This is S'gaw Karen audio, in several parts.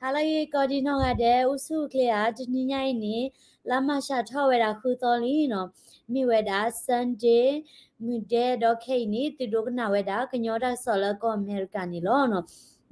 ဟါလၢအဂ့ၤ ကိးဒံနီၢ်ဂၤဒဲး အိၣ်ဆူၣ်အိၣ်ချ့ဧါ. တနံၤညါအံၤန့ၣ် လါမၢ်ၡးထီၣ်ဝဲဒၣ်ဃုသီလံနီၤ, မ့ၢ်ဝဲဒၣ် Sunday မုၢ်ဒဲး ဒီးခဲအံၤန့ၣ် သုဒိကနၣ်ဝဲဒၣ် ကညီတၢ်ကစီၣ်လၢကီၢ်အမဲရကၤန့ၣ်လီၤနီၤ.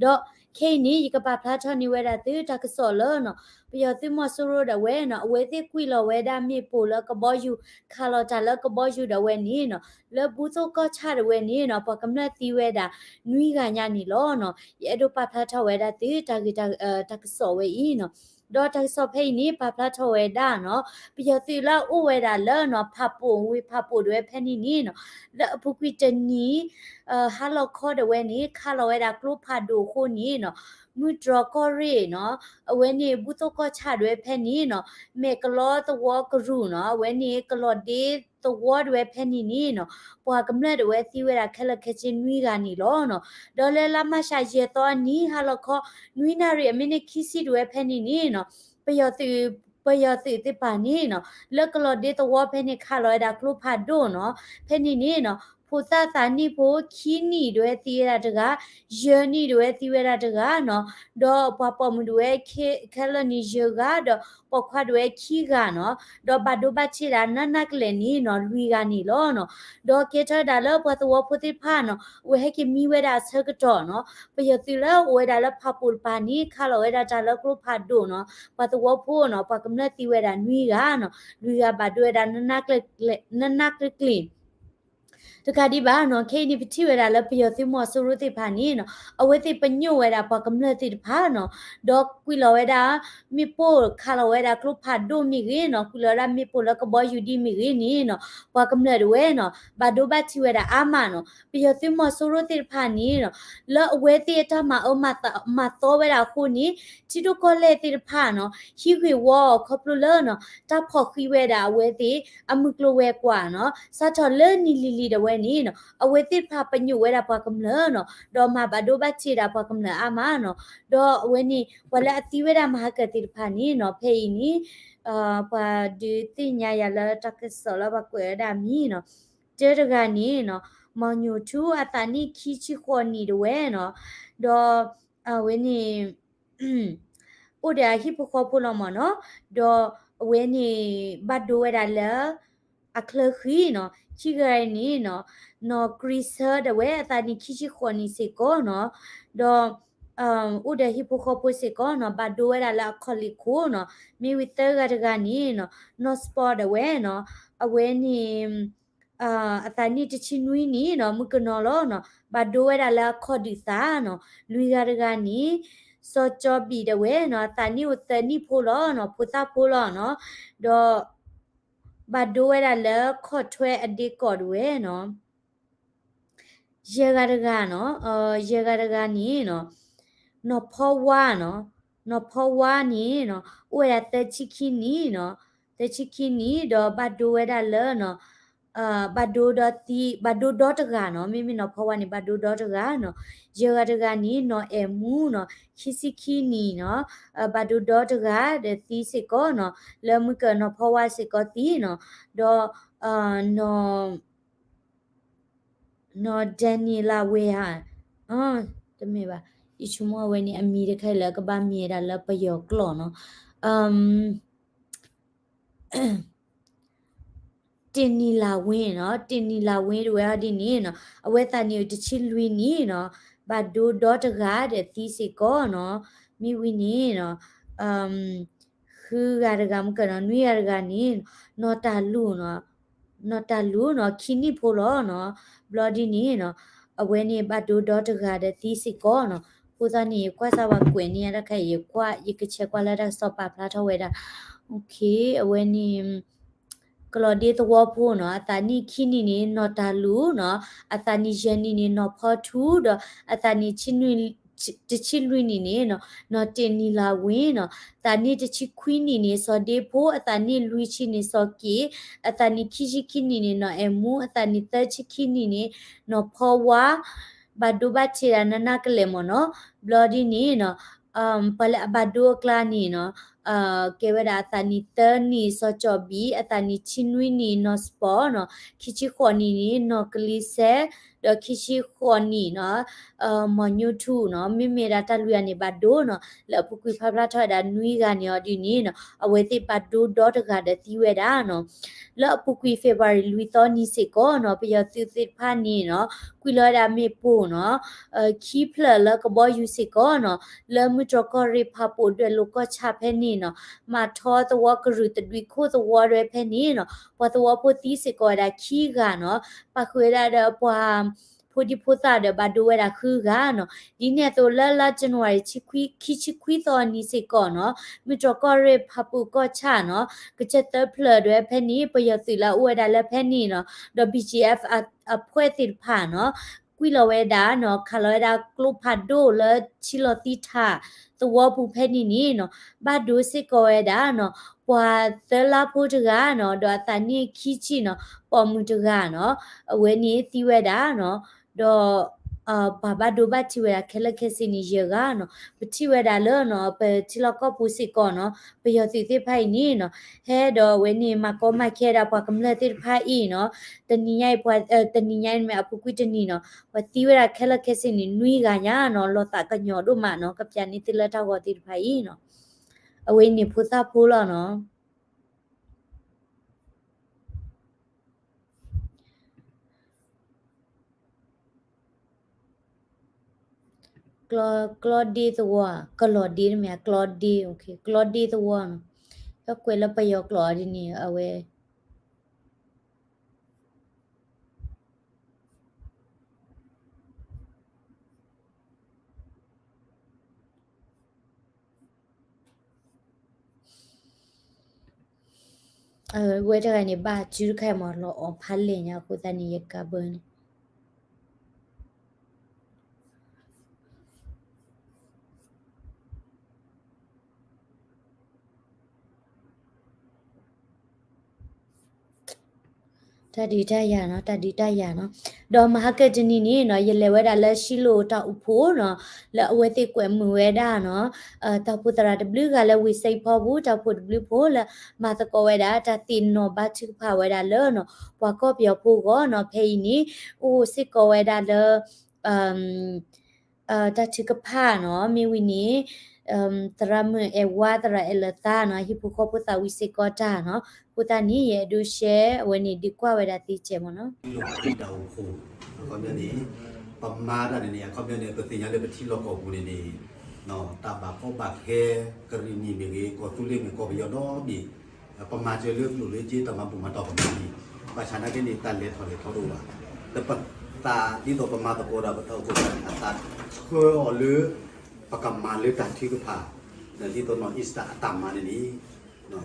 ဒီးခဲအံၤန့ၣ် ယကပာ်ဖျါထီၣ်န့ၢ်ဝဲဒၣ်သုတၢ်ကစီၣ်လၢနီၤ ပယီၤသုးမီၤစိရိၤဒၣ်ဝဲနီၤ အဝဲသ့ၣ်ကွံာ်လီၤဝဲဒၣ်မ့ၣ်ပိၢ်လၢကဘီယူၤ ခးလီၤတၢ်လၢကဘီယူၤဒၣ်ဝဲန့ၣ်နီၤ လၢဘူၣ်သိၣ်ကီၢ်ဆၣ်ဒၣ်ဝဲန့ၣ်နီၤ ပှၤကမျၢၢ်သံဝဲဒၣ်နွံဂၤညါန့ၣ်လီၤနီၤ. ယအဲၣ်ဒိးပာ်ဖျါထီၣ်ဝဲဒၣ်သု တၢ်ဂ့ၢ်တၢ် တၢ်ကစီၣ်ဝဲအံၤနီၤ. ဒီးတၢ်ကစီၣ်ဖဲအံၤန့ၣ် ပာ်ဖျါထီၣ်ဝဲဒၣ်နီၤ ပယီၤသုးလၢအအိၣ်ဝဲဒၣ်လၢနီၤ ဖးပိာ် ဝ့ၢ်ဖးပိာ်ဒၣ်ဝဲဖဲန့ၣ်န့ၣ်နီၤ လၢအပူၤကွံာ်တနံၤ ဟါလီၤခီဒၣ်ဝဲန့ၣ် ခးလီၤဝဲဒၣ်ကျိဖးဒိၣ်အဃိန့ၣ်နီၤ မုၢ်တြီၤကီၢ်ရ့ၣ်နီၤ အဝဲန့ၣ် ဘူၣ်သိၣ်ကီၢ်ဆၣ်ဒၣ်ဝဲဖဲန့ၣ်နီၤ မဲာ်ကလီသဝီကရူၢ်နီၤ အဝဲန့ၣ် ကလီၤဒ့သဝီဒၣ်ဝဲဖဲန့ၣ်န့ၣ်နီၤ ပှၤကမျၢၢ်ဒၣ်ဝဲသံဝဲဒၣ်ခဲလၢာ်ခဲဆ့နွံဂၤန့ၣ်လီၤနီၤ. ဒီးလၢလါမၢ်ၡးယဲၢ်သီအနံၤ ဟါလီၤခီ နွံနၣ်ရံၣ်အမံးနံးခံဆံဒၣ်ဝဲဖဲန့ၣ်န့ၣ်နီၤ ပယီၤသုး ပယီၤသုးသ့ၣ်တဖၣ်န့ၣ်နီၤ လၢကလီၤဒ့သဝီဖဲန့ၣ် ခးလီၤဝဲဒၣ်ကျိဖးဒိၣ်နီၤ ဖဲန့ၣ်န့ၣ်နီၤ ဖိသၣ်သးနံၣ်ဖိခံနံၣ်ဒၣ်ဝဲသံဝဲဒၣ်တဂၤ, ယဲၢ်နံၣ်ဒၣ်ဝဲသံဝဲဒၣ်တဂၤနီၤ, ဒီးပှၤပိာ်မုၣ်ဒၣ်ဝဲခဲလၢာ်န့ၣ်ယဲၢ်ဂၤ ဒီးပိာ်ခွါဒၣ်ဝဲခံဂၤနီၤ, ဒီးဘၣ်ဒိဘၣ်ထံးဒၣ်နးနးကလဲာ်န့ၣ်နီၤ လွံၢ်ဂၤန့ၣ်လီၤနီၤ. ဒီးကဲထီၣ်ဝဲဒၣ်လၢပှၤသဝီဖိသ့ၣ်တဖၣ်နီၤ အဝဲဟဲက့ၤမံဝဲဒၣ်အဆၢကတီၢ်နီၤ ပယီၤသုးလၢအအိၣ်ဝဲဒၣ်လၢဖးပိာ်တပၤန့ၣ် ခးလီၤဝဲဒၣ်တၢ်လၢကျိဖးဒိၣ်နီၤ, ပှၤသဝီဖိနီၤ ပှၤကမျၢၢ်သံဝဲဒၣ်နွံဂၤနီၤ, လွံၢ်ဂၤဘၣ်ဒိဝဲဒၣ် နးနးကျဲကျဲ တကးဒံးဘၣ်နီၤ ခဲအံၤန့ၣ် ပထံၣ်ဝဲဒၣ်လၢပယီၤသုးမီၤစိရိၤသ့ၣ်တဖၣ်န့ၣ်နီၤ အဝဲသ့ၣ်ပညိၣ်ဝဲဒၣ်ပှၤကမျၢၢ်သ့ၣ်တဖၣ်နီၤ, ဒီးကွံာ်လီၤဝဲဒၣ် မ့ၣ်ပိၢ်ခးလီၤဝဲဒၣ်ကျိဖးဒိၣ်မ့ၢ်ဂ့ၤနီၤ, ကွံာ်လီၤဝဲဒၣ်မ့ၣ်ပိၢ်လၢကဘီယူၤဒ်မ့ၢ်ဂ့ၤန့ၣ်နီၤ, ပှၤကမျၢၢ်ဒၣ်ဝဲနီၤ ဘၣ်ဒိဘၣ်ထံးဝဲဒၣ်အါမးနီၤ. ပယီၤသုးမီၤစိရိၤသ့ၣ်တဖၣ်န့ၣ်နီၤ လၢအဝဲသ့ၣ်အတၢ်မၤအၢမၤသီဝဲဒၣ်အဃိန့ၣ် ထံဒိၣ်ကီၢ်လဲၢ်သ့ၣ်တဖၣ်နီၤ ဟံးဂ့ၢ်ဝီအီၤခီဖျိလၢနီၤ တၢ်ဖီၣ်ဃံးဝဲဒၣ်အဝဲသ့ၣ် အမုၢ်ကျိၤဝဲၤကွာ်နီၤ, စးထီၣ်လၢနံၣ်လံၤလံၤဒၣ်ဝဲန့ၣ်နီၤ အဝဲသ့ၣ်တဖၣ်ပညိၣ်ဝဲဒၣ်ပှၤကမျၢၢ်နီၤ, ဒီးမၤဘၣ်ဒိဘၣ်ထံးဒၣ်ပှၤကမျၢၢ်အါမးနီၤ. ဒီးအဝဲန့ၣ် ပှၤလၢအသံဝဲဒၣ်မၤဟါကၢၣ်သ့ၣ်တဖၣ်န့ၣ်နီၤ ဖဲအံၤန့ၣ် ပှၤဒုးသ့ၣ်ညါယၤလၢတၢ်ကစီၣ်လၢပှၤကွဲးဝဲဒၣ်မံၤနီၤ, တၢတဂၤန့ၣ်နီၤ မီၤညိၣ်ထူ အသးနံၣ်ခံဆံဃိးနံၣ်ဒၣ်ဝဲနီၤ, ဒီးအဝဲန့ၣ် အိၣ်ဒီးအဟံၣ်ဖိဃီဖိလီၤမးနီၤ, ဒီးအဝဲန့ၣ် ဘၣ်ဒိဝဲဒၣ်လၢ အချၢဃံနီၤ, ခံဂၤန့ၣ်နီၤ နီၢ်ကြံဆၢဒၣ်ဝဲ အသးနံၣ်ခံဆံဃိးနံၣ်စ့ၢ်ကီးနီၤ, ဒီး အိၣ်ဒီးဟံၣ်ဖိဃီဖိစ့ၢ်ကီးနီၤ, ဘၣ်ဒိဝဲဒၣ်လၢအခီၣ်လ့ၢ်ခိၣ်နီၤ, မ့ၢ်ဝံၤသၢဂၤတဂၤန့ၣ်နီၤ နီၢ်စပီဒၣ်ဝဲနီၤ, အဝဲန့ၣ် အသးနံၣ်တဆံနွံနံၣ်နီၤ မုၣ်ကနီၤလီၤနီၤ, ဘၣ်ဒိဝဲဒၣ်လၢအခီၣ်ဒုၣ်သးနီၤ, လွံၢ်ဂၤတဂၤန့ၣ် စီၤကၠီဘံၣ်ဒၣ်ဝဲနီၤ, အသးနံၣ်အိၣ်သၢနံၣ်ဖိလီၤနီၤ, ဖိသၣ်ဖိလီၤနီၤ, ဒီး ဘၣ်ဒိဝဲဒၣ်လၢခီၣ်ထွဲအဒ့ကီၢ်ဒၣ်ဝဲနီၤ, ယဲၢ်ဂၤတဂၤနီၤ, ယဲၢ်ဂၤတဂၤန့ၣ်နီၤ နီၢ်ဖီဝါနီၤ, နီၢ်ဖီဝါန့ၣ်နီၤ အိၣ်ဝဲဒၣ်သၢဆံခံနံၣ်နီၤ, သၢဆံခံနံၣ် ဒီးဘၣ်ဒိဝဲဒၣ်လၢနီၤ ဘၣ်ဒိဒီးသံ ဘၣ်ဒိဒီတဂၤနီၤ, မ့မ့ၢ်နီၢ်ဖီဝါန့ၣ် ဘၣ်ဒိဒီတဂၤနီၤ, ယဲၢ်ဂၤတဂၤန့ၣ် နီၢ်အဲၣ်မူနီၤ ခံဆံခံနံၣ်နီၤ, ဘၣ်ဒိဒီတဂၤဒီးသံစ့ၢ်ကီးနီၤ, လၢမုၢ်ကနီၢ်ဖီဝါစ့ၢ်ကီးသံနီၤ, ဒီး နီၢ် နီၢ်ဒဲနံၤလၤဝ့ဧါ, တမ့ၢ်ဘၣ်, ယဆိကမိၣ်အဝဲန့ၣ် အမံၤတခါအံၤလၢအကဘၣ်မ့ၢ်ဝဲဒၣ်လၢပယီၤကျိာ်နီၤ, တ့ၢ်နံၤလၤဝ့နီၤ, တ့ၢ်နံၤလၤဝ့ဒၣ်ဝဲအီၤဒ်န့ၣ်နီၤ, အဝဲသးနံၣ်အိၣ်တဆံလွံၢ်နံၣ်နီၤ, ဘၣ်ဒိဒီတဂၤဒီးသံစ့ၢ်ကီးနီၤ, မ့ၢ်ဝံၤန့ၣ်နီၤ ဃုဂၤတဂၤမုၢ်ကနီၤ နွံဂၤတဂၤန့ၣ် နီၢ်တၢ်လူၢ်နီၤ, နီၢ်တၢ်လူၢ်နီၤ ခံနံၣ်ဖိလီၤနီၤ, ဘျီဒ်န့ၣ်နီၤ အဝဲန့ၣ်ဘၣ်ဒိဒီတဂၤဒီးသံစ့ၢ်ကီးနီၤ, အဃိသတးန့ၣ် ယကွၢ်စၢ်ဝဲကွဲးန့ၢ်ယၤတခါအံၤ ယကွၢ် ယကဆဲးကွၢ်လၢတၢ်ကစီၣ်ပာ်ဖျါထီၣ်ဝဲဒၣ်, အဝဲန့ၣ် ကလီၤဒ့သဝီဖိနီၤ အသးနံၣ်ခံနံၣ်န့ၣ် နီၢ်တၢ်လူၢ်နီၤ, အသးနံၣ်ယဲၢ်နံၣ်န့ၣ် နီၢ်ဖီထူဒီး အသးနံၣ် တဆံလွံၢ်နံၣ်န့ၣ်နီၤ နီၢ်တ့ၢ်နံၤလၤဝ့နီၤ, သးနံၣ်တဆံခွံနံၣ်န့ၣ် စီၤဒ့ဖိ, အသးနံၣ်လွံၢ်ဆံန့ၣ် စီၤက့ၣ်, အသးနံၣ်ခံဆံခံနံၣ်န့ၣ် နီၢ်အဲၣ်မူ, အသးနံၣ်သၢဆံခံနံၣ်န့ၣ် နီၢ်ဖီဝါ, ဘၣ်ဒိဘၣ်ထံးဒၣ်နးနးကလဲာ်မ့ၢ်နီၤ, ဘျီဒ်န့ၣ်နီၤ ပှၤလၢအဘၣ်ဒိအကျါန့ၣ်နီၤ ကဲဝဲဒၣ်အသးနံၣ်သၢနံၣ် စီၤကၠီၣ်ဘံၣ်, အသးနံၣ်ဆံနွံနံၣ် နီၢ်စပီၣ်နီၤ, ခံဆံဃိးနံၣ်န့ၣ် နီၢ်ကလံၤစဲး, ဒီးခံဆံဃိးနံၣ်နီၤ မီၢ်ညိထူနီၤ. မ့မ့ၢ်ဒၣ်တၢ်လွံၢ်ဂၤန့ၣ် ဘၣ်ဒိနီၤ, လၢအပူၤကွံာ်ဖျါဖျါထီၣ်ဝဲဒၣ်နွံဂၤန့ၣ်အီၤဒ်န့ၣ်နီၤ, အဝဲသ့ၣ်ဘၣ်ဒိဒီတဂၤဒီးသံဝဲဒၣ်နီၤ. လၢအပူၤကွံာ် February လွံၢ်သီနံၤစ့ၢ်ကီးနီၤ, ပယီၤသုးသ့ၣ်တဖၣ်န့ၣ်နီၤ, ကွံာ်လီၤဝဲဒၣ်မ့ၣ်ပိၢ်နီၤ ခံဖျၢၣ်လၢကဘီယူၤစ့ၢ်ကီးနီၤ, လၢမုၢ်တြီၢ်ကီၢ်ရ့ၣ်ဖးပိာ်ဒွဲၣ်လိၤကီၢ်ဆၣ်ဖဲန့ၣ်နီၤ, မၤထီသဝီကရူၢ်သဒွံခိၣ်သဝီဒွဲၣ်ဖဲန့ၣ်နီၤ, ပှၤသဝီဖိသံစ့ၢ်ကီးဝဲဒၣ်ခံဂၤနီၤ, ပာ်ဃုာ်ဝဲဒၣ်ဒီးပှၤ ဖိဒံဖိသၣ်ဒီးဘၣ်ဒိဝဲဒၣ်ဃုဂၤနီၤ. ဒ်န့ၣ်အသိးလၢလါ January ဆံခွံ ခံဆံခွံသီနံၤစ့ၢ်ကီးနီၤ, မုၢ်တြီၢ်ကီၢ်ရ့ၣ်ဖးပိာ်ကီၢ်ဆၣ်နီၤ, ကစၢၢ်သၢဖျၢၣ်ဒွဲၣ်ဖဲန့ၣ် ပယီၤသုးလၢအအိၣ်ဝဲဒၣ်လၢဖဲန့ၣ်နီၤ, ဒီး ဘီၣ်ကၠံၣ်အဲၣ်ဖ် အ အဖွဲ့သ့ၣ်တဖၣ်နီၤ, ကွံာ်လီၤဝဲဒၣ်နီၤ, ခးလီၤဝဲဒၣ်ကျိဖးဒိၣ်လၢထံလီၤသံထးသဝီပူၤဖဲန့ၣ်န့ၣ်နီၤ, ဘၣ်ဒိစ့ၢ်ကီးဝဲဒၣ်နီၤ, ပှၤသၢလါဖိတဂၤနီၤ, ဒီးအသးနံၣ်ခံဆံနီၤ, ပိာ်မုၣ်တဂၤနီၤ, အဝဲန့ၣ်သံဝဲဒၣ်နီၤ, ဒီး ပှၤဘၣ်ဒိဘၣ်ထံးဝဲဒၣ်ခဲလၢာ်ခဲဆ့န့ၣ် ယဲၢ်ဂၤနီၤ. ပထံၣ်ဝဲဒၣ်လၢနီၤ, ပထံလီၢ်ကီၢ်ပူၤစ့ၢ်ကီးနီၤ, ပယီၤသုးသ့ၣ်တဖၣ်အံၤန့ၣ်နီၤ, ဟဲဒီးအဝဲန့ၣ်မၤကီမၤခဲဒၣ်ပှၤကမျၢၢ်သ့ၣ်တဖၣ်အံၤနီၤ, တနံၤညါအံၤပှၤ တနံၤညါအံၤမ့ၢ်အပူၤကွံာ်တနံၤနီၤ, ပှၤသံဝဲဒၣ်ခဲလၢာ်ခဲဆ့န့ၣ် နွံဂၤညါနီၤ, လီၤသးကညီၤဒိၣ်မးနီၤ, ကပျးန့ၢ်သုလၢတၢ်ဂီၤသ့ၣ်တဖၣ်အံၤနီၤ, အဝဲန့ၣ်ဖိသၣ်ဖိလီၤနီၤ. ကျီဒ့သဝီ, ကလီၤဒ့တမ့ၢ်, ကျီဒ့, ကျီဒ့သဝီနီၤ, ကွဲးလၢပယီၤကျိာ်ဒ်န့ၣ် အဝဲ အဝဲတဂၤန့ၣ် ဘၣ်စုတခါအံၤမး လီၤအီၣ်ဖးလဲၢ်ညါအဃိသတးန့ၣ် ယကးဘၢန့ၣ် တၢ်ဒုးတၢ်ယၤနီၤ, တၢ်ဒုးတၢ်ယၤနီၤ. ဒီးမဟါကတနံၤန့ၣ်နီၤ, ယလဲၤဝဲဒၣ်လၢ ရှံလိာ်တၢ်အိၣ်ဖှိၣ်နီၤ, လၢအဝဲသ့ၣ်ကွဲးမုာ်ဝဲဒၣ်နီၤ, တၢ်အိၣ်ဖှိၣ်သရၣ်တဘျုးဂၤလၢဝ့ၢ်စ့ဖီပူၤ, တၢ်အိၣ်ဖှိၣ်တဘျုးဖိလၢမၤသကိးဝဲဒၣ် တၢ်သ့ၣ်နီၣ်ဘါထုကဖၣ်ဝဲဒၣ်လၢနီၤ, ပှၤကီၢ်ပယီၤဖိအဂီၢ်နီၤ, ဖဲအံၤန့ၣ် အိၣ်စ့ၢ်ကီးဝဲဒၣ်လၢ တၢ်ထုကဖၣ်နီၤ, မ့ၢ်ဝံၤန့ၣ် သရၣ်မုၣ်အဲၣ်ဝါ သရၣ်အဲၣ်လၢသါနီၤ, ဟံၣ်ဖိဃီဖိသးဝံၣ်စ့ၢ်ကီးတၢ်နီၤ, အဃိသတးန့ၣ် ယအဲၣ်ဒိးရှဲ အဝဲန့ၣ်ဒုးကွၢ်ဝဲဒၣ်သ့စဲးမ့ၢ်နီၤ. တၢ်အိၣ်ဖှိၣ် အခီပညီန့ၣ် ပမၤတၢ်န့ၣ်န့ၣ် အခီပညီန့ၣ် ပသ့ၣ်ညါလၢပထံလီၢ်ကီၢ်ပူၤန့ၣ်န့ၣ် တၢ်ဘၣ်ကီဘၣ်ခဲ ကရံၣ်နံၣ်မ့ၢ်ဂ့ၤ ကီၢ်သူလ့ၤမ့ၢ်ဂ့ၤ ကီၢ်ပယီၤဒီဘ့ၣ် ပမၤစၢၤလၢကျိၣ်လၢစ့ တၢ်မၤဘူၣ်မၤတီၢ်ပမၤန့ၣ် ဘၣ်ဆၣ်နာ်က့န့ၣ် တၢ်လဲၤထီၣ်လဲၤထီတအိၣ်ဘၣ်. လၢပသးဒ်သိးပမၤသကိးဒီးပတၢ်အိၣ်ဖှိၣ်န့ၣ် အသးဆှၢအီၤလၢ ပကမၤလၢတၢ်ထုကဖၣ် ဒ်သိးနီၢ်အံၣ်စတၢၣ်အတၢ်မၤန့ၣ်န့ၣ်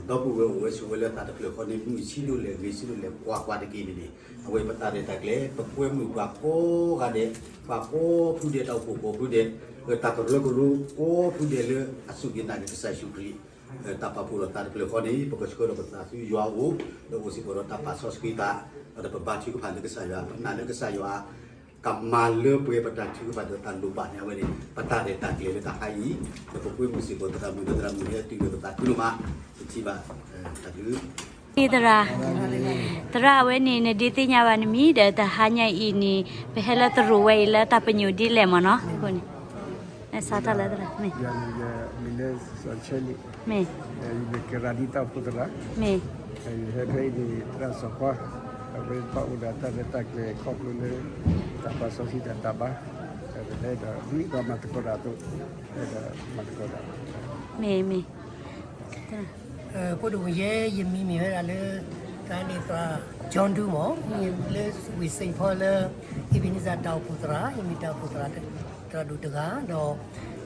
ဒီပုၢ်ဝဲၢ်အိၣ်ဝဲဆိးဝဲလၢသးတဖျၢၣ်ဃီန့ၣ် မုၢ်ဆံးဒိၣ်လဲၣ် ဂ့ၤဆံးဒိၣ်လဲၣ် ကွၢ်ကွၢ်တက့ၢ်န့ၣ်န့ၣ် အဝဲပတၢ်ရဲၣ်တၢ်ကျဲၤ ပကွဲမုာ်ပှၤကိးဂၤဒဲး ပှၤကိးဖုဒဲး တၢ်အိၣ်ဖှိၣ်ကိးဖုဒဲး တၢ်ကရၢကရိကိးဖုဒဲးလၢအစူၢ်က့ၤနာ်က့ၤကစၢ်ယ့ၣ်ၡူးခရံာ် တၢ်ပာ်ဖှိၣ်ဒီးသးတဖျၢၣ်ဃီန့ၣ် ပကဆှၢဒီးပသးဆူယွၤအအိၣ် ဒီးအိၣ်စ့ၢ်ကီးဒီးတၢ်ပာ်စီဆှံသး ဒီးပဘါထုကဖၣ်လၢကစၢ်ယွၤ ပနာ်လၢကစၢ်ယွၤ ကမၤလၢပှဲၤပတၢ်ထုကဖၣ်ဒီးတၢ်လိၣ်ဘၣ်န့ၣ် အဝဲန့ၣ် ပတၢ်ရဲၣ်တၢ်ကျဲၤလၢတၢ်ဟါအံၤ ဒီးပကွဲမုာ်စ့ၢ်ကီးသရၣ်မုၣ် ဒီးသရၣ်မုၣ်န့ၣ် တုၤလၢပသးခုဒိၣ်မး ပထံၣ်ဘၣ် တၢ်ဘျုး သရၣ် သရၣ်အဝဲန့ၣ် နဒုးသ့ၣ်ညါဘၣ်နမံၤဒီး တဟါညါအံၤန့ၣ် ပဟဲလၢသရိာ်ဝဲအံၤလၢတၢ်ပညိၣ်ဒ်လဲၣ်မ့ၢ်နီၤ အဃိန့ၣ် နစးထီၣ်လၢသရၣ် မ့ၢ် မ့ၢ် ယမ့ၢ်ကရၤဒ်တၢ်အိၣ်ဖှိၣ်သရၣ် မ့ၢ် ယဟဲဖဲအံၤန့ၣ် သရၣ်စီၤခွါ အဝဲပာ်အိၣ်ဒီးတၢ်ရဲၣ်တၢ်ကျဲၤခီဖျိလၢ တၢ်ပာ်စီဆှံတၢ်တၢ်ဘါ ဒီးဒ်သိးမၤသကိးတၢ်အသိး ဒီးမၤသကိးတၢ် မ့ၢ် မ့ၢ် ဖိဒိၣ်ဝဲယဲ ယမံၤမ့ၢ်ဝဲဒၣ်လၢ တၢ်န့ၣ်သရၣ် John Doe မ့ၢ် လၢဝ့ၢ်စ့ဖီလၢ အ့ဘ့နံစၢ်တၢ်အိၣ်ဖှိၣ်သရၣ် ယမ့ၢ်တၢ်အိၣ်ဖှိၣ်သရၣ် သရၣ်ဒိၣ်တဂၤ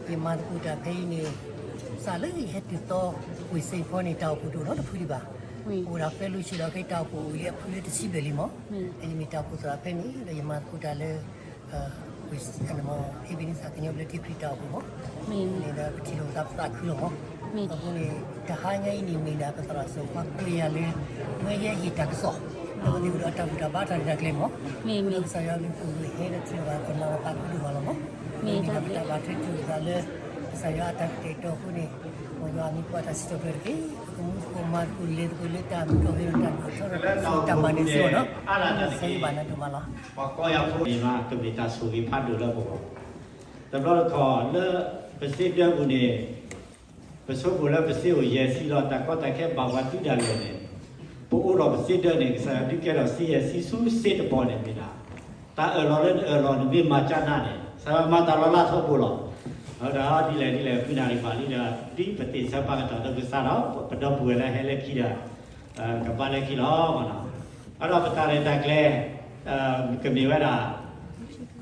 ဒီး ယမၤသကိးတၢ်ဖဲအံၤန့ၣ် စးလၢယဟဲတုၤသီ ဝ့ၢ်စ့ဖီန့ၣ် တၢ်အိၣ်ဖှိၣ်တအိၣ်နီတဖုဒံးဘၣ် အိၣ်ဒၣ် fellowship ဒီးက့တၢ်အိၣ်ဖှိၣ်အိၣ်လံအဖုလၢတဆံဘျဲၣ်လံမ့ၢ် ယမ့ၢ်တၢ်အိၣ်ဖှိၣ်သရၣ်ဖဲန့ၣ် ဒီးယမၤသကိးတၢ်လၢ ဝ့ၢ်စ့ဖီ အ့ဘ့နံစၢ်ကညီဘျၢထံခရံာ်တၢ်အိၣ်ဖှိၣ်မ့ၢ် န့ၣ်ဒီးပထံၣ်လိာ်သးပသးခုလီၤမ့ၢ် အဃိန့ၣ် တဟါညါအံၤန့ၣ်မ့ၢ်ဒၣ်ပသရၣ်စီၤခွါကွဲးယၤလၢ ဝဲယဲဟ့ၣ်တၢ်ကစီၣ် ဒီးပသ့ၣ်အိၣ်ဒီးတၢ်ဘူၣ်တၢ်ဘါတၢ်ရဲၣ်တၢ်ကျဲၤမ့ၢ် ဒီးကစၢ်ယွၤအဘျုးအဖှိၣ်ဟဲဒီးထံၣ်လိာ်သးကမၤလီၤသးခုဒိၣ်မးလီၤမ့ၢ် မ့ၢ်ဒၣ်ပတၢ်ဘၣ်ထွဲတူၢ်လိာ်သးလၢ ကစၢ်ယွၤအတၢ်ကတဲာ်ကတီၤအဃိန့ၣ်, မ်ယွၤမံၤပှၤတၢ်စံးထီၣ်ပတြၢၤတက့ၢ်. ပကမူသကိးမၤသကိးလဲၤသကိးလၢတၢ်မုာ်ထီၣ်ဂဲၤထီၣ်တၢ်မုာ်ထီၣ်ဒီးတၢ်မၤနၢၤစ့ၢ်ကီးနီၤ. ဆၢဂ့ၤဘၣ်နၤဒိၣ်မးလီၤ. ပှၤကီၢ်ယၤဖိန့ၣ်မး ကမ့ၢ်တၢ်ဆိၣ်ဂ့ၤဖးဒိၣ်လၢပဂီၢ်, တဘျီတခီၣ်လၢပစ့ဒၢပူၤန့ၣ် ပဆိကမိၣ်လၢပစ့အိၣ်ယဲၢ်ဆံလီၤ. တၢ်ကီတၢ်ခဲဘၣ်ပှၤတုၤဒၣ်လဲာ်န့ၣ်, ပအိးထီၣ်ပစ့ဒၢန့ၣ် ကစၢ်ယွၤဒုးကဲထီၣ်စ့ယဲၢ်ဆံဆူစ့တပီၤန့ၣ်မ့ၢ်ဒၣ်, တၢ်အၢၣ်လီၤလၢနအၢၣ်လီၤန့ၣ်မ့ၢ်မၤကၢ်နးန့ၣ် ကစၢ်ယွၤမၤတၢ်လီၤလးထီဘိလီၤ. အဝဲဒၣ်ဒ်လဲၣ်ဒ်လဲၣ် ဖုနၣ်ရံၣ်ဘၣ်လံဒီး ဒ်ပသ့ၣ်ဆၢပာ်ကတီၢ်ဒီးကစၢ်ဒီး ပဒီပုၢ်ဝဲၢ်လၢဟဲလၢခံဒီး ကဘၣ်လၢခံလီၤ. အဒီးပတၢ်ရဲၣ်တၢ်ကျဲၤ ကမ့ၢ်ဝဲဒၣ်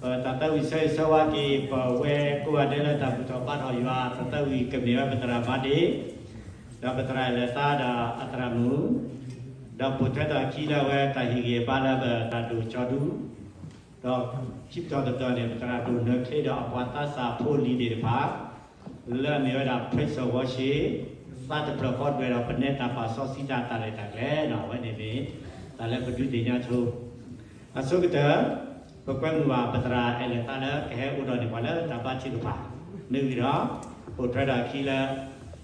ပတၢ်သးဝံၣ်ဆၢဂ့ၤဆၢဝါက့ၤ ပဝဲကိးဂၤဒဲးလၢတၢ်ဘူၣ်ထီၣ်ဘါထီၣ်ယွၤ တၢ်သးဝံၣ်ကမ့ၢ်ဝဲပသရၣ်မါဒ့ ဒီးပသရၣ်အဲၣ်လၢာ်သါဒီးအသရၣ်မုၣ်, ဒီးပိာ်ထွဲထီၣ်အခံလၢအဝဲတၢ်ဟ့ၣ်ဂံၢ်ဘါလၢပသရၣ်ဒိၣ်ကၠီဒူ, ဒီးခံပတီၢ်တတီၢ်န့ၣ် ပသရၣ်ဒိၣ်နၢချ့ဒီးအပှၤသးစၢ်ဖိလံၤသ့ၣ်တဖၣ် လၢအမ့ၢ်ဝဲဒၣ် praise and worship သါတဖျၢၣ်ဃီဒွဲၣ်ဒီး ပနဲတၢ်ပာ်စီဆှံတၢ်တၢ်ရဲၣ်တၢ်ကျဲၤန့ၣ် အဝဲန့ၣ်မ့ၢ် တၢ်လၢပဒုးသ့ၣ်ညါဆိ အဆိကတၢၢ် ပကွဲမုာ်ဘၣ်ပသရၣ်အဲၣ်လၢာ်သါလၢကဟဲအိၣ်ဒီးန့ၢ်ပှၤလၢတၢ်ဘါထုကဖၣ် မ့ၢ်ဝံၤဒီး ပိာ်ထွဲထီၣ်အခံလၢ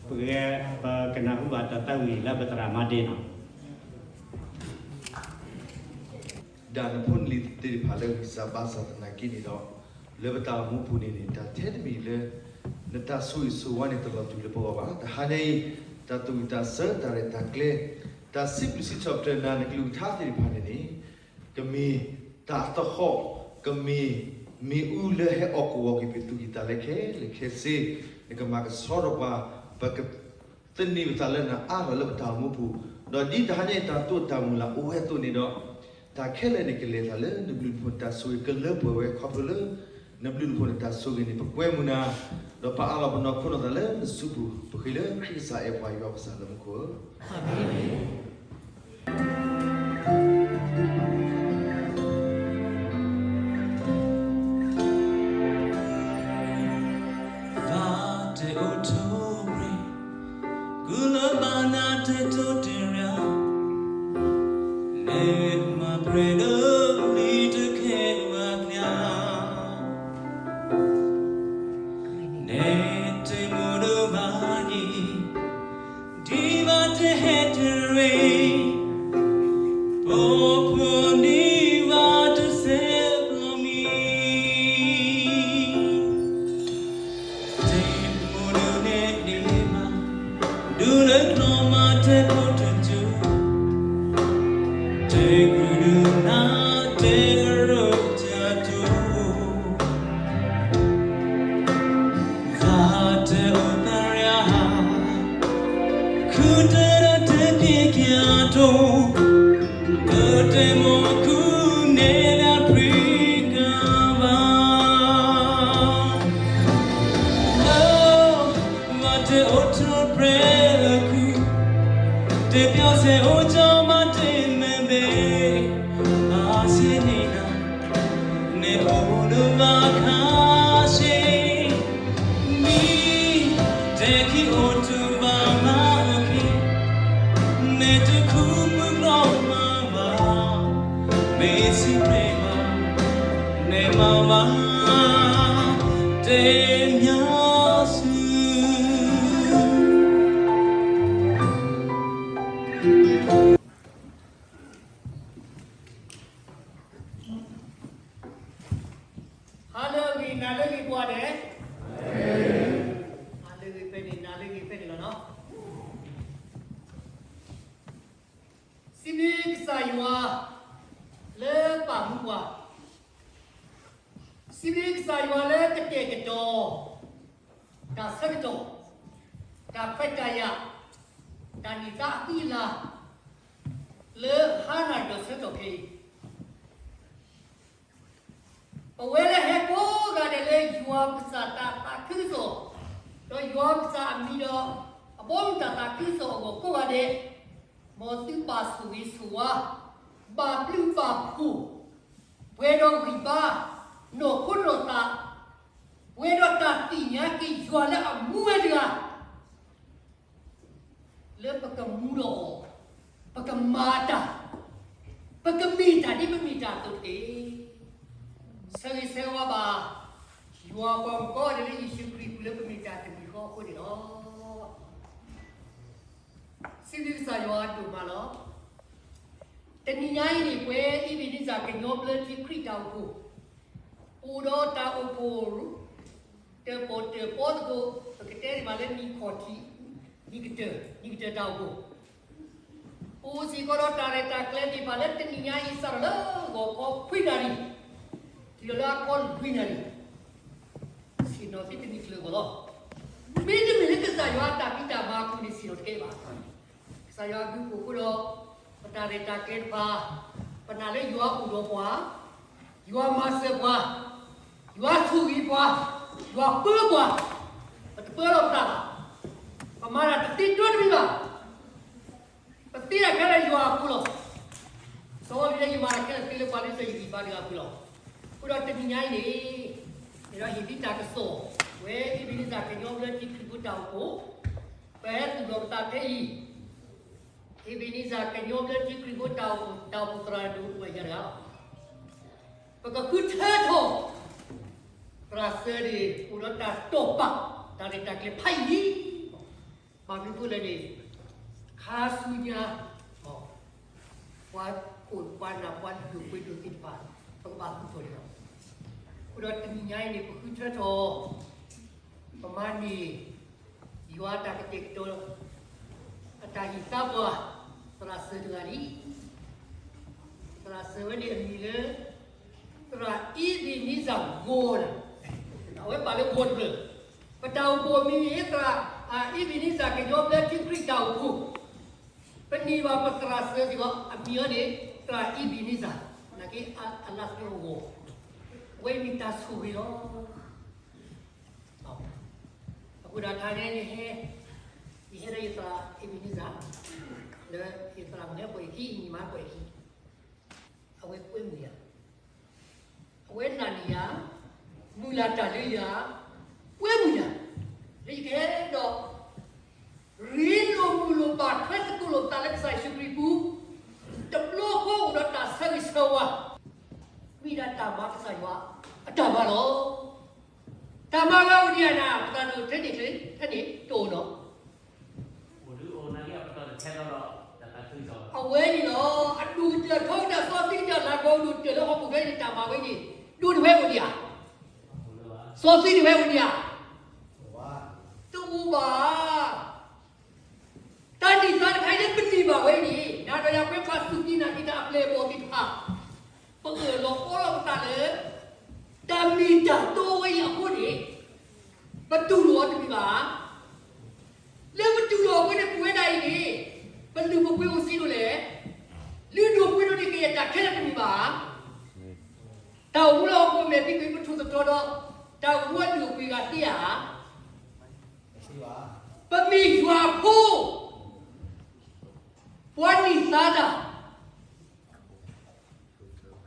ပကဂဲၤ ပကနၢ်ဟူဘၣ်တၢ်သးဝံၣ်လၢပသရၣ်မါဒ့န့ၣ် ဒၣ်နဖိနလံၤသ့ၣ်တဖၣ်လၢဂံၢ်စၢ်ဘါစၢ်သနာ်က့န့ၣ်ဒီး, လၢပတၢ်အိၣ်မူပူၤန့ၣ်န့ၣ် တၢ်ထဲတမံၤလၢ နတၢ်ဆိၣ်ဂ့ၤဆိၣ်ဝါန့ၣ် တလီၤတူာ်လၢပဂီၢ်ဘၣ်. တဟါညါအံၤ တၢ်သူၣ်ဝံၣ်သးဆၢ တၢ်ရဲၣ်တၢ်ကျဲၤ တၢ်စံးဘျုးစံးထီၣ်ပတြၢၤနၤ နကလုၢ်ကထါသ့ၣ်တဖၣ်န့ၣ်န့ၣ် ကမ့ၢ်တၢ်သဟီၣ်, ကမ့ၢ်မ့ၣ်အူလၢဟဲအီၣ်ကဝီၤက့ၤပသူၣ်ကံၢ်သးလဲခဲလၢာ်ခဲဆ့, နကမၤကဆှီထီၣ်ပှၤ, ပက သန့ၤပသးလၢနအါထီၣ်လၢပတၢ်အိၣ်မူပူၤ, ဒီးဒ်တဟါညါအံၤတၢ်တိာ်တၢ်မုၢ်လၢ်အိၣ်ဝဲအသိးန့ၣ်ဒီး, တၢ်ခဲလၢာ်န့ၣ်ကလဲၤတၢ်လၢနဘျုးနဖှိၣ်နတၢ်ဆိၣ်ဂ့ၤကလၢပှဲၤဝဲခီဖျိလၢ နဘျုးနဖှိၣ်နတၢ်ဆိၣ်ဂ့ၤန့ၣ် ပကွဲမုာ်နၤ, ဒီးပအးလီၤပနီၢ်ခိနီၢ်သးလၢနစုပူၤ, ပဃ့လၢခရံာ်ကစၢ်အဲၣ်ပှၤယွၤပကစၢ်လၢမူခိၣ်ဧၢ. ဘၣ်တဲအိၣ်ထိးပြဲ, ကုလၢဘၣ်နၤတဲတိၤတဲရၣ်, နဲမၤပြဲဒီးလံတခဲဘၣ်ကျါ, နဲတဲမိၢ်ဒီးဘၣ်ယံၤ, ဒ်ဘၣ်တဟဲတရ့, ပိာ်ဖှိၣ်န့ၢ်ဘၣ်တစဲးဘျီမံၤ တဲမိၢ်ဒုးနဲၣ်ဒံးမး, ဒုးလၢကျီမၤတဲခိၣ်တကၠိ, တဲကရူၢ်ဒုးနၤတဲကရူၢ်တၢ်တိၢ်, ဘၣ်တဲအိၣ်သရၣ်, ခုတဲဒီးတဲက့ၤက့ၤအတိၢ်, ဒီးတဲမိၢ်ခုနဲၣ်လၢဖံကဘၣ် လၢ ဘၣ်တဲအိၣ်ထိးပြဲလၢခု, တဲပျီစဲအိၣ်ကၠီမၤတ့ၢ်မ့ၢ်ဘ့ၣ်, ဘၣ်ဆ့န့ၣ်နၤ, နဲအိၣ်ဒီးဘၣ်ခါဆ့, မံ, တဲခံအိၣ်တဘၣ်မၤအခံ, နဲတခူပကျီမၤဘၣ်, မ့ၢ်ဆံးပြဲဘၣ်, နဲမၤဘၣ်, တဲညါဆူ ဟါလၢအဂ့ၤ နၤလၢအဂ့ၤကိးဂၤဒဲး, ဟါလၢအဂ့ၤဖဲန့ၣ် နၤလၢအဂ့ၤဖဲန့ၣ်လီၤနီၤ. စံးဘျုးကစၢ်ယွၤ လၢပာ်မူပှၤ, စံးဘျုးကစၢ်ယွၤလၢကတဲာ်ကတီၤ တၢ်ဆၢကတီၢ်, တၢ်ခွဲးတၢ်ယာ်, တၢ်န့ၢ်သါအဃံအလၤ လၢဟါနၤဒီးဆၢကတီၢ်ခဲအံၤ, ပဝဲလၢဟဲကိးဂၤဒဲးလၢယွၤပကစၢ်တၢ်သးခုကစီၣ်, ဒီးယွၤပကစၢ်အမံၤဒီး အဘီအမုၢ်တၢ်သးခုကစီၣ်အဂီၢ်ကိးဂၤဒဲး, မ်သုဘၣ်ဆိၣ်ဂ့ၤဆိၣ်ဝါ, ဘၣ်ဘျုးဘၣ်ဖှိၣ်, ပှဲၤဒီးဂံၢ်ဘါ, နီၢ်ခိနီၢ်သး, ပှဲၤဒီးတၢ်သ့ၣ်ညါက့ၤယွၤလၢအမူဝဲတဂၤ လၢပကမူဒီးအီၤ, ပကမၤတၢ်, ပကမ့ၢ်တၢ်ဒ်ပမ့ၢ်တၢ်အသိးတက့ၢ်. ဆၢဂ့ၤဆၢဝါဘၣ် ယွၤပှၤဂီၢ်မုၢ်ကိးဂၤဒဲးလၢယ့ၣ်ၡူးခရံာ်အပူၤလၢပမ့ၢ်တၢ်တမံၤ အဃိန့ၣ်လီၤ. စံးဘျုးကစၢ်ယွၤဒိၣ်မးလီၤ. တနံၤညါအံၤန့ၣ် ပဝဲ Ebenezer ကညီဘျၢထံခရံာ်တၢ်အိၣ်ဖှိၣ် အိၣ်ဒီးတၢ်အိၣ်ဖှိၣ် တၢၣ်ပီၣ်တၢၣ်ပီသကိး ပကတဲန့ၣ်မးလၢနံၣ်ခီၣ်ထံး နံၣ်ကတၢၢ် နံၣ်ကတၢၢ်တၢ်အိၣ်ဖှိၣ် အိၣ်စ့ၢ်ကီးဒီးတၢ်ရဲၣ်တၢ်ကျဲၤသ့ၣ်တဖၣ်လၢတနံၤညါအံၤ စးထီၣ်လၢဂီၤခီခွံနၣ်ရံၣ် တုၤလီၤလၢအခီလွံၢ်နၣ်ရံၣ် ဆ့ၣ်နီၤသုတနံၤကျၢၤအဂီၢ်လီၤ. မ့တမ့ၢ်လၢကစၢ်ယွၤအတၢ်ဖံးတၢ်မၤအပူၤန့ၣ် ဆ့ၣ်နီၤတကဲဘၣ်. ကစၢ်ယွၤအဘျုးအဖှိၣ်အဃိဒီး ပတၢ်ရဲၣ်တၢ်ကျဲၤတဖၣ် ပနာ်လၢယွၤအိၣ်ဒီးပှၤ, ယွၤမၤစၢၤပှၤ, ယွၤဆိၣ်ဂ့ၤပှၤ, ယွၤပၢပှၤ, ပတပၢလီၤပသးဘၣ်. ပမၤတၢ်တသ့တြီတမံၤဘၣ်. ပသ့တၢ်ခဲလၢာ်လၢယွၤအပူၤလီၤ. စီၤပီလူးတဲ ယမၤတၢ်ခဲလၢာ်သ့လၢပှၤလၢယဂံၢ်ဘါတဂၤအပူၤလီၤ. အဃိဒီးတနံၤညါအံၤန့ၣ် ယဒီးဟ့ၣ်သုတၢ်ကစီၣ် ဝဲ Ebenezer ကညီဘျၢထံခရံာ်ဖိတၢ်အိၣ်ဖှိၣ် ပဟဲသူၣ်ထီၣ်ပသးဖဲအံၤ Ebenezer ကညီဘျၢထံခရံာ်ဖိတၢ်အိၣ်ဖှိၣ် တၢ်အိၣ်ဖှိၣ်သရၣ်ဒိၣ်အိၣ်ဝဲယၤတဂၤလီၤ. ပကဃုထၢထီၣ် သရၣ်စၢၤန့ၣ် အိၣ်ဒီးတၢ်တိာ်ပာ် တၢ်ရဲၣ်တၢ်ကျဲၤဖးယံာ်လံ. ဘၣ်မနုၤအဃိလဲၣ်န့ၣ် ခါဆူညါ ပှၤခိၣ်ပှၤနၢ်ပှၤလုၢ်ဒိၣ်ပှ့ၤဒိၣ်သ့ၣ်တဖၣ် ပကဘၣ်သူၣ်ထီၣ်န့ၣ်လီၤ. အဃိဒီးတနံၤညါအံၤန့ၣ် ပဃုထၢထီၣ် ပမၤန့ၢ် ယွၤအတၢ်ကတဲာ်ကတီၤ အတၢ်ဟ့ၣ်သါပှၤ သရၣ်စၢၤတဂၤလံ. သရၣ်စၢၤဝဲန့ၣ်အမံၤလၢ သရၣ် Ebenezer ဂီၤန့ၣ် အဝဲပာ်လၢဂီၤတဖျၢၣ်, ပတၢ်အိၣ်ဖှိၣ်အမံၤန့ၣ် သရၣ် Ebenezer ကညီဘျၢထံခရံာ်တၢ်အိၣ်ဖှိၣ်, ပန့ၢ်ဘၣ်ပသရၣ်စၢၤစ့ၢ်ကီး အမံၤအီၤန့ၣ် သရၣ် Ebenezer နာ်က့ အလါစၢၤအဂီၤ, အဝဲမ့ၢ်တၢ်ဆိၣ်ဂ့ၤလီၤ. အဃိဒီးတၢ်န့ၣ်န့ၣ်ဟဲ, ယဟဲဒီးယသရၣ် Ebenezer လၢယသရၣ်မုၣ်ဟဲပှဲၤခံ ယမါပှဲၤခံ, အဝဲကွဲမုာ်ယၤ, အဝဲနာ်န့ၢ်ယၤ, မုၢ်လၢ်တၢ်လၢယၤ, ကွဲမုာ်ယၤ, လၢယကဟဲဒီး ရ့လိာ်မုာ်လိာ်ဘၣ်ထွဲသကိးလိာ်သးလၢကစၢ်ယ့ၣ်ၡူးခရံာ်ပူၤ, တဘျီဃီအိၣ်ဒီးတၢ်ဆၢဂ့ၤဆၢဝါ, မ့ၢ်ဒၣ်တၢ်မၤကစၢ်ယွၤအတၢ်မၤလီၤ. တၢ်မၤလၢအအိၣ်ဒံးဧါနၤ ပသရၣ်ဒိၣ်ထဲန့ၣ်ချ့ ထဲန့ၣ်တအိၣ်နီၤ အဝဲန့ၣ်လီၤ. အဒိၣ်ကတၢၢ်ထီကတၢၢ် စီဆှံကတၢၢ် လၤကပီၤကဒိၣ်ကတၢၢ်လၢဟီၣ်ခိၣ်ချၢန့ၣ် တၢ်မၤဝဲန့ၣ် ဒိၣ်တဝဲအိၣ်ဒံးဧါ, စီဆှံတဝဲအိၣ်ဒံးဧါ, တအိၣ်ဘၣ်. တၢ်န့ၢ်သါတခါအံၤလၢပန့ၢ်ဘၣ်ဝဲန့ၣ် နၤဒီးယၤပဝဲပှၤစူၢ်က့ၤနာ်က့ၤတၢ်အပျဲၢ်အဘီၣ်သ့ၣ်တဖၣ် ပအၢၣ်လီၤအီလီၤပသးလၢ တၢ်မ့ၢ်တၢ်တီဝဲအံၤအဃိန့ၣ် ပတူၢ်လိာ်အီၤတမ့ၢ်ဘၣ်. လၢပတူၢ်လိာ်အဃိန့ၣ် ပဝဲဒၣ်အံၤန့ၣ် ပလုၢ်ပပှ့ၤအိၣ်စ့ဒိၣ်လဲၣ်. လုၢ်ဒိၣ်ပှ့ၤဒိၣ်န့ၣ် ကယဲၢ်တၢ်ခဲလၢာ်တမ့ၢ်ဘၣ်. တၢ်အိၣ်မူလၢဟီၣ်ခိၣ်မဲာ်ဖံကွံာ် ပထိၣ်သတြီၤဒီး တၢ်အိၣ်မူအလုၢ်အပှ့ၤဂၤသ့ဧါ. ပမ့ၢ်ယွၤအဖိ ပှၤန့ၢ်သါတၢ်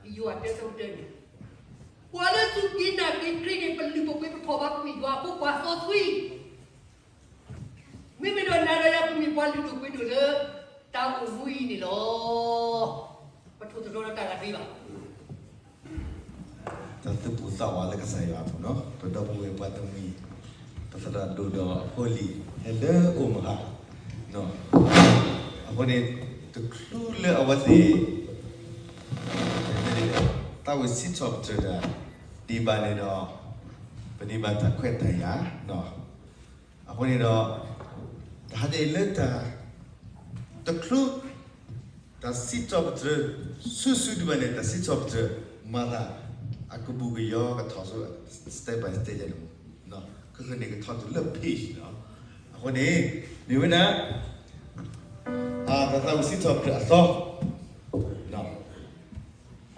ယိၤဟၣ်တၢ ဆၢဖိတၢန့ၣ်, ပှၤလၢစူၢ်က့ၤနာ်က့ၤခရံာ်န့ၣ် ပလုၢ်ပပှ့ၤပထီၣ်ဘး ပမ့ၢ်ယွၤအဖိခွါစီဆှံ, မ့မ့ၢ်ဒီးနၤဒီးယၤ ပမ့ၢ်ပှၤလုၢ်ဒိၣ်ပှ့ၤဒိၣ်လၢ တၢ်အိၣ်မူအံၤန့ၣ်လီၤ. ပထိၣ်သတြီၤဒီးတၢ်ဂၤသ့ဘၣ်. တၢ်သူၣ်ပိၢ်သးဝးလၢကစၢ်ယွၤအပူၤနီၤ, ပဒီပုၢ်ဝဲၢ်ပှၤတမှံၤ, ပသရၣ်ဒိၣ်ဒီးအဖိလံၤ ဟဲလၢအိၣ်မုာ်ဧါ. အဃိန့ၣ် တချုးလၢအဝဲသ့ၣ် သးဝံၣ်စံးထီၣ်ပတြၢၤတၢ်ဒံးဘၣ်န့ၣ်ဒီး ပန့ၢ်ဘၣ်တၢ်ခွဲးတၢ်ယာ်, အဃိန့ၣ်ဒီး တဟါန့ၣ်လၢတၢ် တချုး တၢ်စံးထီၣ်ပတြၢၤ ဆူၣ်ဆူၣ်ဒံးဘၣ်န့ၣ် တၢ်စံးထီၣ်ပတြၢၤ မၤသး အကဘူၣ်ကယီကထီၣ်ဆူ step by step န့ၣ်, ကဃုန့ၣ်ကထီၣ်တုၤလၢ page လီၤ. အဃိန့ၣ် မ့ၢ်ဝဲဒၣ် တၢ်သးဝံၣ်စံးထီၣ်ပတြၢၤအသီ,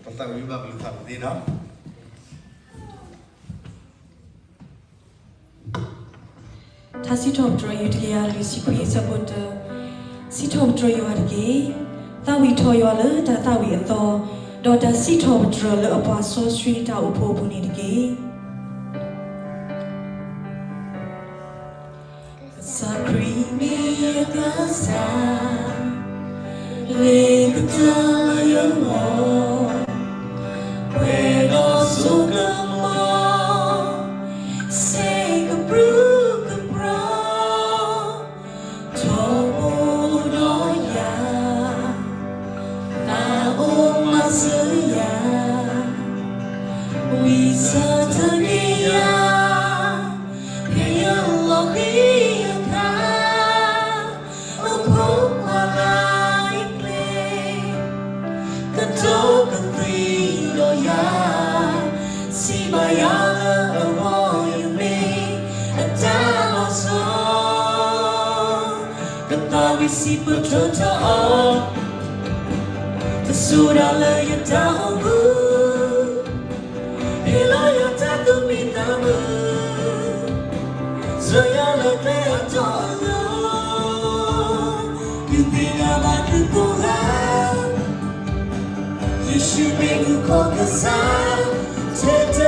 တၢ်သးဝံၣ်မ့ၢ်ဘၣ်ကလုၢ်သးဝံၣ်သ့နီၤ. ထါစံးထီၣ်ပတြၢၤ ယူၢ်တကယၤလွံၢ်ဆံခွံ အဆၢဖိတၢ, စံးထီၣ်ပတြၢၤယွၤတက့ၢ်. သးဝံၣ်ထီၣ်ယွၤလၢတၢ်သးဝံၣ်အသီ, ဒီးတၢ်စံးထီၣ်ပတြၢၤလၢအပှၤစီဆှံတၢ်အိၣ်ဖှိၣ်အပူၤန့ၣ်တက့ၢ်. ကစၢ်ခရံာ်မ့ၢ်ယကစၢ်, လ့ၤကတၢၢ်လၢယဂီၢ်, ပှဲၤဒီးစိကမီၤ, စ့ၢ်ကပြုၢ်ကပြီၤ ဝံၤစံးပတြၢၤထီၣ်အီၤ, တစိၤဒၣ်လၢယတၢ်အိၣ်မူ, ဟ့ၣ်လီၤယတၢ်သူၣ်မံသးမုာ်, စၢၤယၤလၢကျဲအတီၢ်အလီၢ်, ဒုးသ့ၣ်ညါဘၣ်သုကိးဂၤ, ယ့ၣ်ၡူးမ့ၢ်အုၣ်ကီၤကစၢ်, ထဲတဂၤ,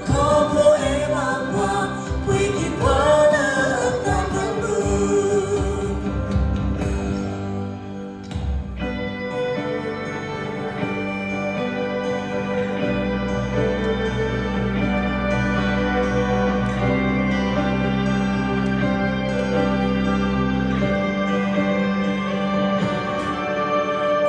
ခီဖျိအဲၣ်ဘၣ်ပှၤ, ပှ့ၤက့ၤပှၤလၢအသးသမူ ကစၢ်ခရံာ်မ့ၢ်ယကစၢ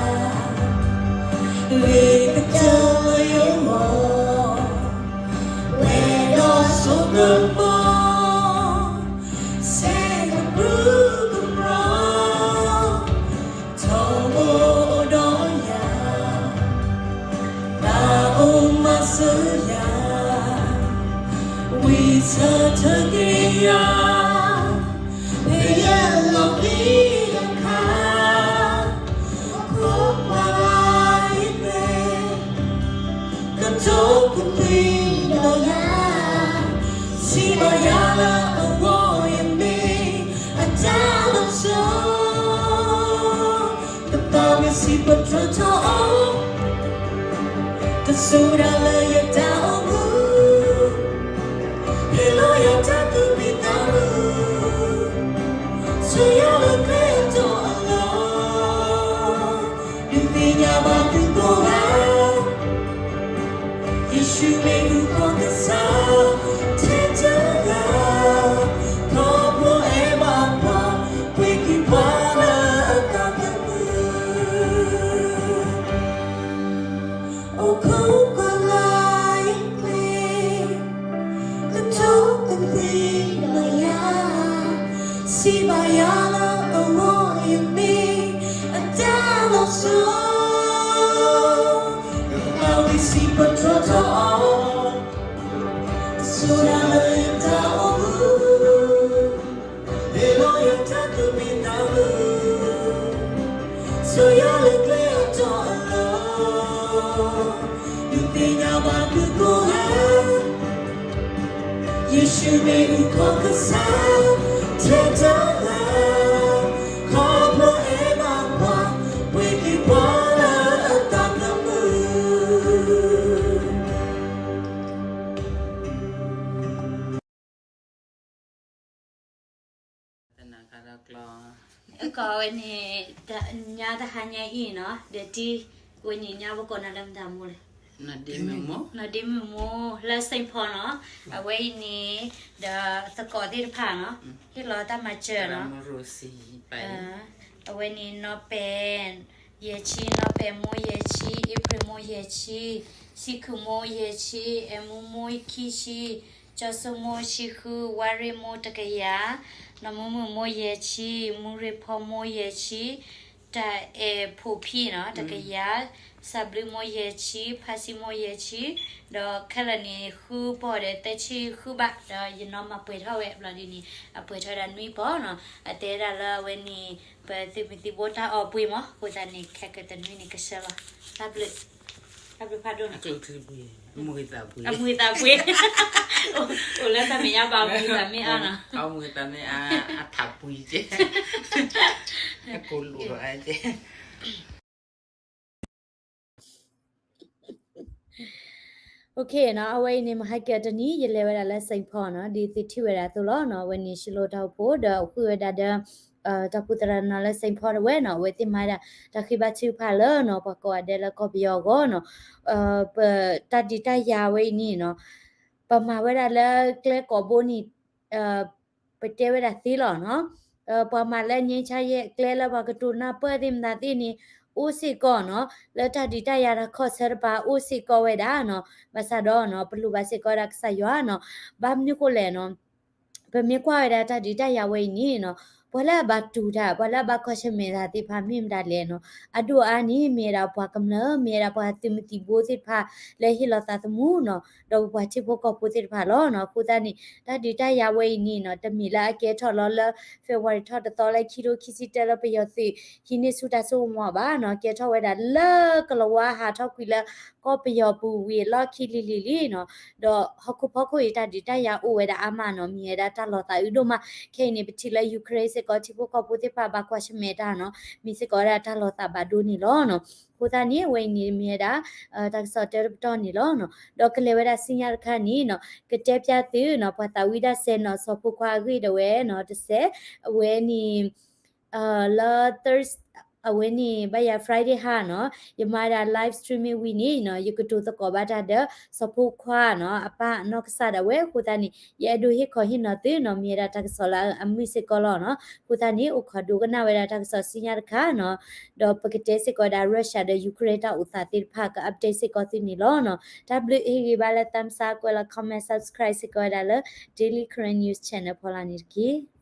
်, ဂ့ၤကတၢၢ်လၢယဂီၢ်, ဝဲဒီးစိကမီၤ, ဆဲးကပြုၢ်ကပြီၤ, ထီဘိအိၣ်ဒီးယၤ, ဘၣ်အိၣ်မၤစၢၤယၤ, ဝံဆၢထၢၣ်က့ၤယၤ, ဖဲယလီၤပျံၤအခါ, ခိးကွၢ်လၢယကျဲ ကတိၤကသွံဒီးယၤ, စံးဘၣ်ယၤလၢအဂီၢ်ယမ့ၢ်အတၢ်လီၤဆီ, ကဘၣ်ဝံစံးပတြၢၤထီၣ်အီၤ, တစိၤဒၣ်လၢယတၢ်အိၣ်မူ, ဟ့ၣ်လီၤယတၢ်သူၣ်မံသးမုာ်, စၢၤယၤလၢကျဲအတီၢ်အလီၢ်, ဒုးသ့ၣ်ညါဘၣ်သုကိးဂၤ, ယ့ၣ်ၡူးမ့ၢ်အုၣ်ကီၤကစၢ်, ထဲတဂၤ, ခီဖျိအဲၣ်ဘၣ်ပှၤ, ပှ့ၤက့ၤပှၤလၢအသးသမူ အိၣ်ခိးကွၢ်လၢယကျဲ, ကတိၤကသွံဒီးယၤ, စံးဘၣ်ယၤလၢအဂီၢ်ယမ့ၢ်အတၢ်လီၤဆီ, ကဘၣ်ဝံစံးပတြၢၤထီၣ်အီၤ, တစိၤဒၣ်လၢယတၢ်အိၣ်မူ, ဟ့ၣ်လီၤယတၢ်သူၣ်မံသးမုာ်, စၢၤယၤလၢကျဲအတီၢ်အလီၢ်, ဒုးသ့ၣ်ညါဘၣ်သုကိးဂၤ, ယ့ၣ်ၡူးမ့ၢ်အုၣ်ကီၤကစၢ်, ထဲတဂၤ, ခီဖျိအဲၣ်ဘၣ်ပှၤ, ပှ့ၤက့ၤပှၤလၢအသးသမူ တနၤခါဒီးကျီ, ကီးဝဲန့ၣ်, ညါတဟါညါအံၤနီၤ ဒီးတံၤ, ဝဲန့ၣ်ညါပကိးနၤလၢမတၤမူလဲၣ်, နီၢ်ဒ့မုၣ်မိၢ် လၢ Saint Paul နီၤ, အဝဲအံၤန့ၣ်, ဒီးသကိးသ့ၣ်တဖၣ်နီၤ, ဟ့ၣ်လီၤတၢ်မၤစၢၤနီၤ, အဝဲန့ၣ် နီၢ်ပဲာ် ယဲၢ်ဆံ, နီၢ်ပဲာ်မိၢ်ယဲၢ်ဆံ, အ့ဖြ့ၣ်မိၢ်ယဲၢ်ဆံ, စံခိၣ်မိၢ်ယဲၢ်ဆံ, အဲၣ်မူမိၢ်ခံဆံ, ကၠီစိမိၢ်ဆံဃု, ဝါရ့ၣ်မိၢ်တကယၤ, နီၢ်မုာ်မုာ်မိၢ်ယဲၢ်ဆံ, မူရ့ၣ်ဖီမိၢ်ယဲၢ်ဆံ, တၢ်အဲၣ်ဖိဖံနီၤ တကယၤ, စၢ်ဘျုးမိၢ်ယဲၢ်ဆံ, ဖါစံမိၢ်ယဲၢ်ဆံ, ဒီးခဲလၢာ်န့ၣ် ဃုပီၢ်ဒီးသၢဆံဃုဘး, ဒီးယနီၢ်မၤပှဲၤထီၣ်ဝဲဘျီဒ်န့ၣ် အပှဲၤထီၣ်ဝဲဒၣ်နွံပီၢ်နီၤ, အတဲဒၣ်လၢအဝဲန့ၣ် ပသုးမုၢ်သံၣ်ဘိတၢ်အီၣ်ပှ့ၤမး, အဃိသတးန့ၣ် ခဲကတနွံန့ၣ်ကဆှၢလီၤ, တၢ်ဘျုး, တၢ်ဘျုးဖးဒိၣ်နီၤ, အမုာ်သးပှ့ၤ, အိၣ်လၢတၢ်မဲာ်ညါဘၣ် အမုာ်သးမ့ၢ်အါနီၤ, အမုာ်သးမ့ၢ်အါ, အထးပှ့ၤကဲ, အကိၣ်လိာ်လီၤကဲ OK နီၤ, အဝဲအံၤန့ၣ် မဟါကတနံၤ ယလဲၤဝဲဒၣ်လၢ Saint Paul နီၤ, ဒ်သုထံၣ်ဝဲဒၣ်အသိးလီၤနီၤ, အဝဲန့ၣ် ရှ့လိာ်တၢ်အိၣ်ဖှိၣ် ဒီးအိၣ်ဃုာ်ဝဲဒၣ်ဒီး တၢ်ပူၤသရၣ်နီၤလၢ Saint Paul တဝဲနီၤ, အဝဲသ့ၣ်မၤဝဲဒၣ် တၢ်ဃ့ဘါထုကဖၣ်လၢနီၤ ပှၤကိးဂၤဒဲးလၢကီၢ်ပယီၤအဂီၢ်နီၤ, ပတၢ်ဒုးတၢ်ယၤဝဲအံၤန့ၣ်နီၤ, ပမၤဝဲဒၣ်လၢကျဲကိးဘိန့ၣ် ပတဲဝဲဒၣ်သ့လီၤနီၤ, ပှၤမၤလၢ ငြိမ်းချမ်းရေး ကျဲလၢပှၤကတိၤနၢ်ပၢၢ်သ့ၣ်မတၤသ့ၣ်န့ၣ် အိၣ်စ့ၢ်ကီးနီၤ, လၢတၢ်ဒုးတၢ်ယၤတၢ်ခီၣ်ဆၢတပၤအိၣ်စ့ၢ်ကီးဝဲဒၣ်နီၤ, ဘၣ်ဆၣ်ဒီးနီၤ ပလိၣ်ဘၣ်စ့ၢ်ကီးဝဲဒၣ်ကစၢ်ယွၤနီၤ, ဘၣ်မနုၤဃိလဲၣ်နီၤ, ပမ့ၢ်ကွၢ်ဝဲဒၣ်တၢ်ဒုးတၢ်ယၤဝဲအံၤန့ၣ်နီၤ, ပှၤလၢအဘၣ်တူၢ်တၢ် ပှၤလၢအဘၣ်ကွၢ်ဆၢၣ်မဲာ်တၢ်သ့ၣ်တဖၣ် မ့ၢ်မတၤလဲၣ်နီၤ. အဒိၣ်အါန့ၣ် မ့ၢ်ဝဲဒၣ်ပှၤကမျၢၢ် မ့ၢ်ဝဲဒၣ်ပှၤသုးမုၢ်သံၣ်ဘိသ့ၣ်တဖၣ် လၢဟ့ၣ်လီၤသးသမူနီၤ, ဒီးပပှၤထံဖိကီၢ်ဖိသ့ၣ်တဖၣ်လီၤနီၤ. အဃိသတးန့ၣ် တၢ်ဒုးတၢ်ယၤဝဲအံၤန့ၣ်နီၤ တမ့ၢ်လၢအကဲထီၣ်လီၤလၢ February ထီၣ်တသီလၢခံထိခံဆံတၢ လၢပယီၤသုးဟံးန့ၢ်ဆူၣ်တၢ်စိကမီၤဘၣ်နီၤ. ကဲထီၣ်ဝဲဒၣ်လၢကလၤဝါ ဟးထီၣ်ကွံာ်လၢကီၢ်ပယီၤပူၤဝံၤအလီၢ်ခံလံၤလံၤလံနီၤ. ဒီးဟီၣ်ခိၣ်ဖီခိၣ်အံၤ တၢ်ဒုးတၢ်ယၤအိၣ်ဝဲဒၣ်အါမးနီၤ, မ့ၢ်ဝဲဒၣ်တၢ်လီၤသးအုးဒိၣ်မး. ခဲအံၤန့ၣ် ပထံၣ်လၢ Ukraine စ့ၢ်ကီး ထံဖိကီၢ်ဖိသ့ၣ်တဖၣ် ဘၣ်ကွၢ်ဆၢၣ်မဲာ်တၢ်နီၤ, မ့ၢ်စ့ၢ်ကီးဝဲဒၣ်တၢ်လီၤသးဘၣ်ဒိန့ၣ်လီၤနီၤ. အဃိသတးန့ၣ် အဝဲအံၤန့ၣ်မ့ၢ်ဝဲဒၣ် တၢ်ကစီၣ်တၢတပတီၢ်န့ၣ်လီၤနီၤ. ဒီးကလဲၤဝဲဒၣ်ဆူညါတခါန့ၣ်နီၤ ကတဲပျၢ်သုနီၤ ပှၤသးဝံၣ်တၢ်ဆဲးနီၤ စီၤဖိခွါအဂ့ၢ်ဒၣ်ဝဲနီၤ တဆဲး အဝဲန့ၣ် လၢ Thurs အဝဲန့ၣ် ဘၣ်ယၤ Friday ဟါနီၤ ယမၤဒၣ် live streaming ဝံၤန့ၣ်နီၤ ယကတိၤသကိးဘၣ်တၢ်ဒီး စီၤဖိခွါနီၤ အပၢ်အနီၢ်ကစၢ်ဒၣ်ဝဲ. အဃိသတးန့ၣ် ယအဲၣ်ဒိးဟ့ၣ်ခီဟ့ၣ်နီၤသုနီၤ မ့ၢ်ဝဲဒၣ်တၢ်ကစီၣ်လၢအမုာ်စ့ၢ်ကီးလီၤနီၤ. အဃိသတးန့ၣ် အိၣ်ခိးဒိကနၣ်ဝဲဒၣ်တၢ်ကစီၣ်ဆူညါတခါနီၤ, ဒီးပကတဲစ့ၢ်ကီးဝဲဒၣ် Russia ဒီး Ukraine တၢ်အိၣ်သးသ့ၣ်တဖၣ် က update စ့ၢ်ကီးသုန့ၣ်လီၤနီၤ. တၢ်ဘျုးဟ့ၣ်ဂံၢ်ဘါလၢ thumbs up ကွဲးလီၤ comment subscribe စ့ၢ်ကီးဝဲဒၣ်လၢ Daily Karen News Channel ဖီလာ်န့ၣ်တက့ၢ်.